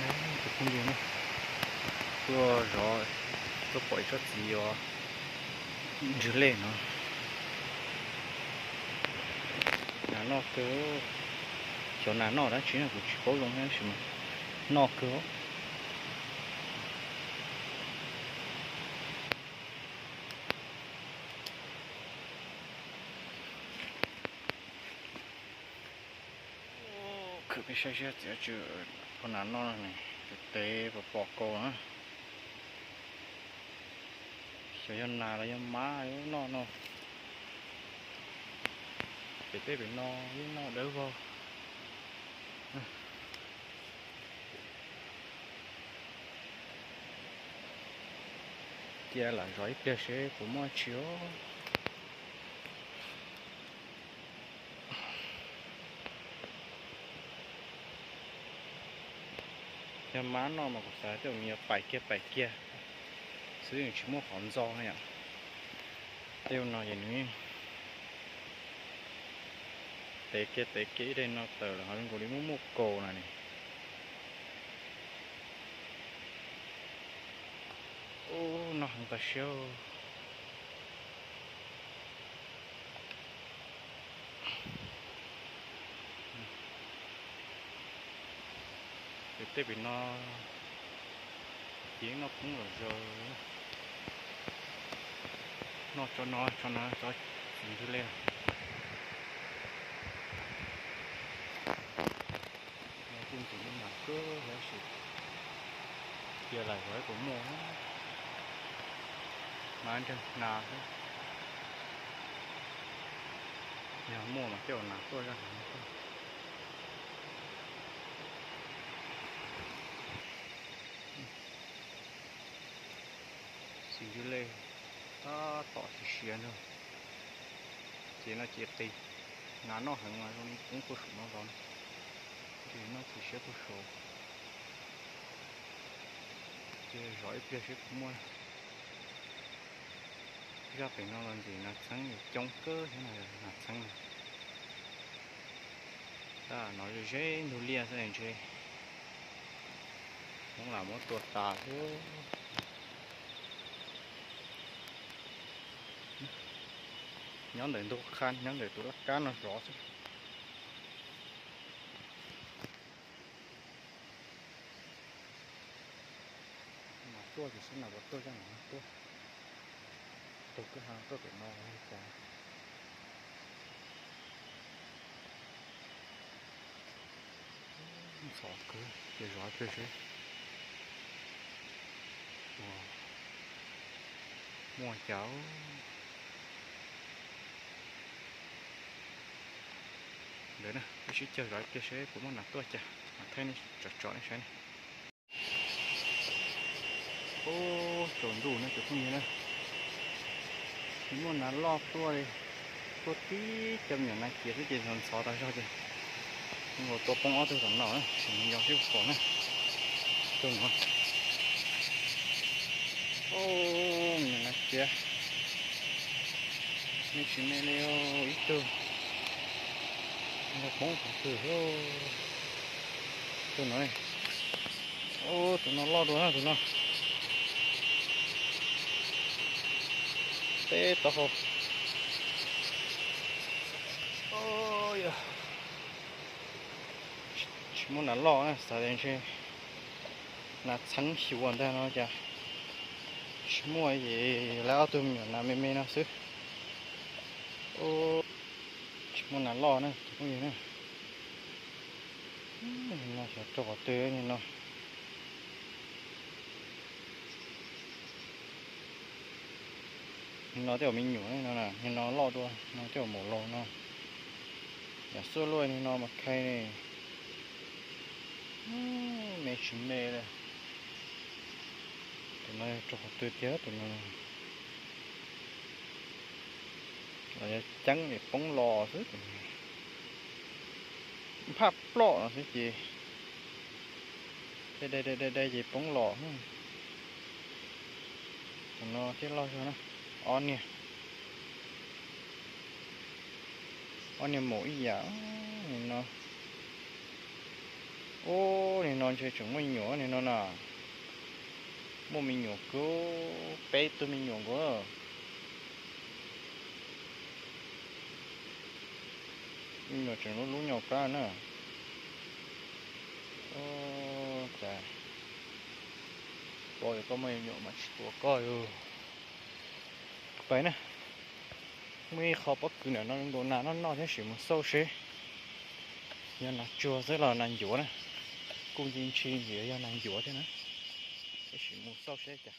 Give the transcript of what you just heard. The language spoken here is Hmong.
Tus phooj ywg ne, tuaj zov, tuaj pom ib tsob txiv yuav ntswg lej no. Nas noj kawg, xyov nas noj dab tsi no kuv tsis paub zoo tab sis mas noj kawg. Khwv peb saib seb txiv tsis ua nas noj ne, tes tes pos pos kaus na. Xyov yog nas los yog mab noj no. Pem tej pem no yeej noj dawb vog. Cia lam zov ib pliag seb puas muaj tsi os. Yog mab noj mas kuv xav tej zaum nws yuav pais kiag pais kiag xwb, nws tsis muaj qhov ntxo yom. Tej no ces nws tev kiag tev kiag ib daim no tawm lawm ho zoo nkaus li muaj muaj kaus no ne. Ub, noj heev tas siab. Pem tej pem no ces noj poob los zaws. Noj tso no tso no tso ntwg le. Kuj ntxim li mas kawg tab sis cia lam zov ib puas muaj. Mas nrog nas xwb, yog muaj mas coj nas tuaj zaj heev tuaj. Txiv ntswg le tab tom siav siav nrog. Ces no ces qis, nas noj heev mas zoo li poob puag saum no los, ces noj txiv siab puag saum. Ces zov ib pliag seb puas muaj. Zaj pem no los ntxim nas txheeb coob kawg thiab no, nas txheeb no. Tab no ze ntug liaj xwb ntshe hmoob lam muab tua tas thiab. Nyob ntawm ntug qha, nyob ntawm tus laj kab no zov xwb. Mas tuaj ces seb nas puas tuaj zaj no tuaj. Taug kwj ha tuaj pem no li cas. Ntxhov kawg ces zov ib pliag seb puas muaj cas. Ntawd na, peb sib caug zov ib pliag seb puas muaj nas tuaj cas, mam thaij nej tsom tsom nej saib ne. Ub, tsaus ntuj na cov phooj ywg na, tsis muaj nas loj tuaj li. Tuaj tib co me nyuam nas ciav xwb ces ntxhov ntxhov tas zog ces nkaus tua poob ob tug tom no na, tsis mus yos seb puas pom na. Tus no, ub, me nyuam nas ciav, me tsis me li ib tug, yog poob qhov twg. Tus no, ub, tus no loj dua na tus no. Teb taub hau. Tsis muaj nas loj na, xav tias ntshe nas txheeb xyuas ntag no cas tsis muaj, ces lawv ob tug me nyuam nas me me no xwb. Tsis muaj nas loj na cov phooj ywg na. No xyov rau qhov twg li no. Nim no tej zaum me nyuam no, nim no loj dua no tej zaum maum laus no. Yam xuaj luaj nim no mas khai ne, me tsis me li. Tus no rau qhov twg tiag tus no. Los yog ceeb es poob los xwb tus no. Phaj ploj no xwb ces dai dai dai dai ces poob los. Tus no thiaj loj zog na. Ob niag, ob niag maum ib yam no. Ub, nim no ntshe tseem muaj me nyuam nim no na. Muaj me nyuam kub, peb tug me nyuam nkaus. Me nyuam tseem lub lub nyob plab na. Ub, cas pom yog koj muaj me nyuam mas tsis tua koj yog. Pais na, muaj ib qho pob kws ntawm no nkaus nas noj noj thiab, sim mus xauj seb yog nas tsuag xwb los nas ncuav na. Kuj ntxhi ntshis ntxiv yog nas ncuav thiab na, tab sis mus xauj seb cas.